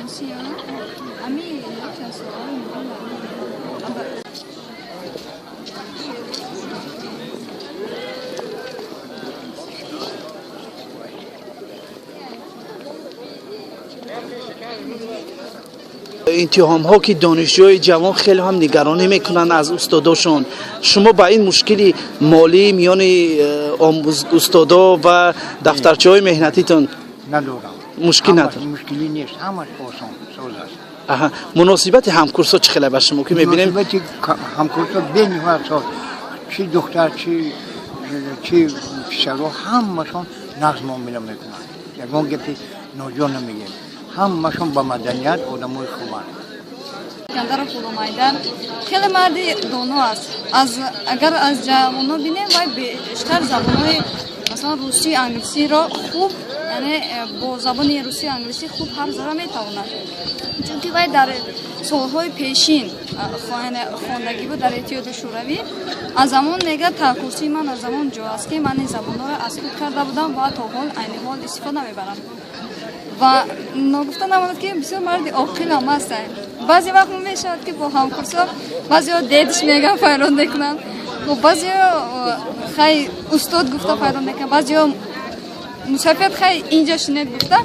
Иттиҳомҳо ки донишҷӯи ҷавон хеле ҳам нигаронӣ мекунанд аз устодошон, шумо ба ин мушкили молӣ миёни устодо ва дафтарчаҳои меҳнатитон надорам. Мушкил надорам. Мушкилӣ нест, ҳамаш осон соз аст. Аҳа, муносибати ҳамкурсо чӣ хеле ба шумо ки мебинем? Муносибати ҳамкурсо бениҳоят соз, чи духтар, чи писаро, ҳамашон нағз муомила мекунанд, ягон гапи ноҷо намегӯем, ҳамашон ба маданият одамои хубанд. Искандаров Ғуломайдар хеле марди доно аст. Аз агар аз ҷавоно бинем, вай бештар забонҳои, масалан, русӣ, англисиро хуб, яъне бо забони русию англисӣ хуб ҳарф зада метавонад, чунки вай дар солҳои пешин хондагӣ буд дар Иттиҳоди Шӯравӣ. Аз замон мегӯяд, таҳкурсии ман аз замон ҷо аст, ки ман ин забонҳоро аз худ карда будам ва то ҳол, айни ҳол истифода мебарам. Ва ногуфта намонад, ки бисёр марди оқилам аст. Баъзе вақт мешавад, ки бо ҳамкурсо баъзеҳо дедиш мегӯян, файрод мекунанд, баъзеҳо хай устод гуфта файрод мекунанд, баъзеҳо мусафият хай инҷо шинед гуфта.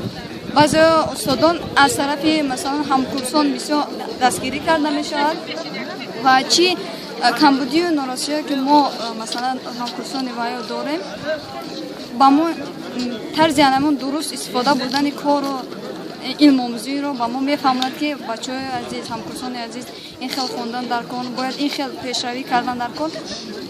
Баъзеҳо устодон аз тарафи, масалан, ҳамкурсон бисёр дастгирӣ карда мешавад. Ва чӣ камбудию норасиҳое ки мо, масалан, ҳамкурсони ваё дорем, ба мо тарзи анамон дуруст истифода бурдани кору илмомӯзиро ба мо мефаҳмонад, ки бачаҳои азиз, ҳамкурсони азиз, ин хел хондан дар кор, бояд ин хел пешравӣ кардан дар кор.